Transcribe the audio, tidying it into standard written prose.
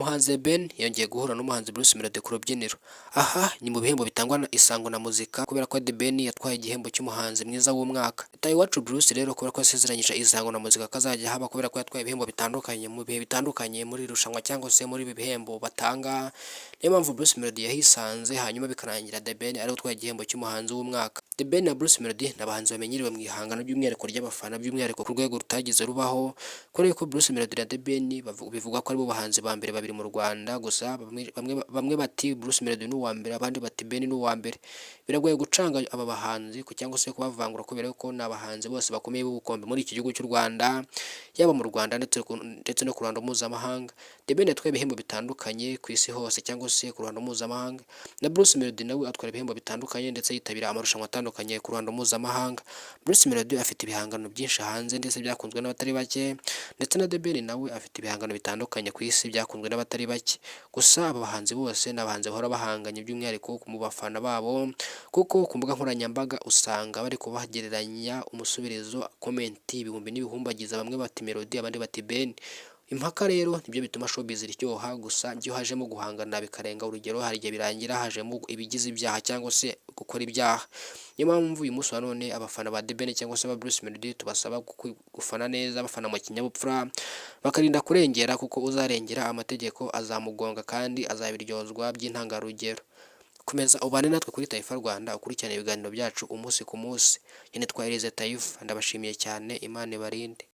Umuhanzi Ben yongeye guhura n'umuhanzi Bruce Melody ku rubyiniro. Aha ni mu bihembo bitangwa na Isango na Muzika, kubera ko The Ben yatwaye igihembo cy'umuhanzi mwiza w'umwaka. Itahiwacu Bruce rero, kubera ko yasezeranyije Isango na Muzika ko azajya haba, kubera ko yatwaye ibihembo bitandukanye mu bihe bitandukanye muri iri rushanwa cyangwa se muri ibi bihembo batanga, niyo mpamvu Bruce Melody yahisanze, hanyuma bikarangira The Ben ariwe utwaye igihembo cy'umuhanzi w'umwaka. The Ben na Bruce Melody ni abahanzi bamenyerewe mu ihangano, by'umwihariko ry'abafana, by'umwihariko ku rwego rutageze rubaho, kubera ko Bruce Melody na The Ben bivugwa ko aribo bahanzi ba mbere babiri mu Rwanda. Gusa bamwe bati Bruce Melody ni uwa mbere, abandi bati Ben ni uwa mbere. Biragoye gucanga aba bahanzi cyangwa se kubavangura, kubera ko ni abahanzi bose bakomeye b'ubukombe muri iki gihugu cy'u Rwanda, yaba mu Rwanda ndetse no ku ruhando mpuzamahanga. The Ben yatwaye ibihembo bitandukanye ku isi hose cyangwa se ku ruhando mpuzamahanga, na Bruce Melody nawe atwara ibihembo bitandukanye, ndetse yitabira amarushanwa atandukanye ku ruhando mpuzamahanga. Bruce Melody afite ibihangano byinshi hanze ndetse byakunzwe n'abatari bake, ndetse na The Ben nawe afite ibihangano bitandukanye ku isi byakunzwe n'abatari bake. Gusa aba bahanzi bose ni abahanzi bahora bahanganye, by'umwihariko mu bafana babo, kuko ku mbuga nkoranyambaga usanga bari kubagereranya umusubirizo, comment ibihumbi n'ibihumbagiza, bamwe bati Melody, abandi bati Ben. Impaka rero nibyo bituma showbiz iryoha. Gusa iyo hajemo guhangana bikarenga urugero, hari igihe birangira hajemo ibigize ibyaha cyangwa se gukora ibyaha. Niyo mpamvu uyu munsi wa none abafana ba The Ben cyangwa se ba Bruce Melody tubasaba gufana neza, bafana mu kinyabupfura, bakarinda kurengera, kuko uzarengera amategeko azamugonga kandi azabiryozwa by'intangarugero. Komeza ubane natwe kuri Taifa Rwanda, ukurikirane ibiganiro byacu umunsi ku munsi. Njye nitwa Elise Taifa, ndabashimiye cyane, Imana ibarinde.